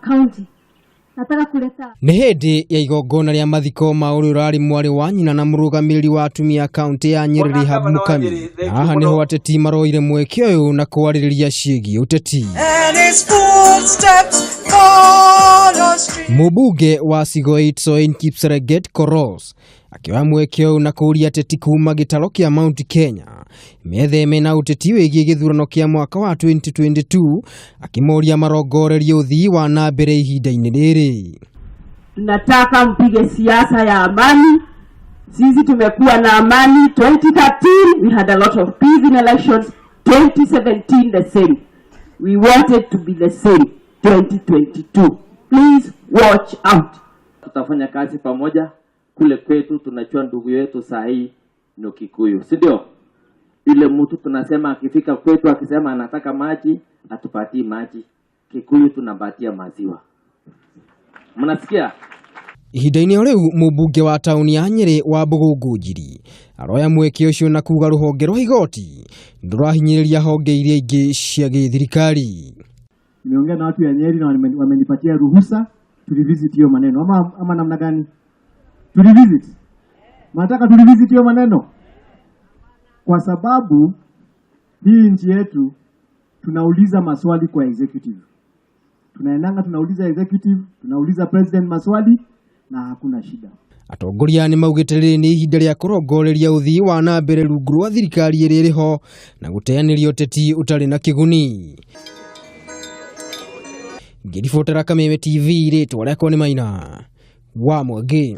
County. Nataka kuleta Nĩ hĩndĩ ya igongona rĩa mathiko ma ũrĩa ũrarĩ mwarĩ wa nyina na mũrũgamĩrĩri wa atumia kaunti ya Nyeri Bwana Rehab Gavana wa Mukami. Nyeri, thank Na you haha mũno. nĩho ateti maroire mweke ũyũ na kwarĩrĩria ciĩgiĩ ũteti. And his footsteps follow street. Mũmbunge wa Sigoit Soin Kipsereget Koros akĩoya mweke ũyũ na kũũria ateti kuma gĩtaro kĩa Mount Kenya metheme na ũteti wĩgiĩ gĩthurano kĩa mwaka wa 2022, akĩmoria marongorerie ũthii wa na mbere ihinda-inĩ rĩrĩ. Tunataka mpige siasa ya amani. Sisi tumekuwa na amani. 2013 we had a lot of peace in elections. 2017 the same. We want it to be the same 2022. Please watch out. Tutafanya kazi pamoja kule kwetu. Tunajua ndugu yetu saa hii ni Kikuyu, si ndio? Ile mtu tunasema akifika kwetu akisema anataka maji, atupatie maji. Kikuyu tunapatia maziwa. Mnasikia? Ihinda-inĩ o rĩu, mũmbunge wa taũni ya Nyĩrĩ wa Mbũgũ Njiri aroya mweke ũcio na kuga rũhonge rwa igoti ndũrahinyĩrĩria honge iria ingĩ cia gĩthirikari. Nimeongea na watu ya Nyeri na wamenipatia ruhusa to revisit hiyo maneno ama namna gani? To revisit. Nataka to revisit hiyo maneno kwa sababu hii nchi yetu tunauliza maswali kwa executive, tunaendanga tunauliza executive, tunauliza president maswali na hakuna shida. Atongoria nĩ maugĩte rĩrĩ nĩ ihinda rĩa kũrongoreria ũthii wa na mbere rungu rwa thirikari ĩrĩa ĩrĩ ho na gũteanĩria ũteti ũtarĩ na kĩguni. Ngĩribotera Kameme TV, rĩtwa rĩakwa nĩ Maina wa Mwangi.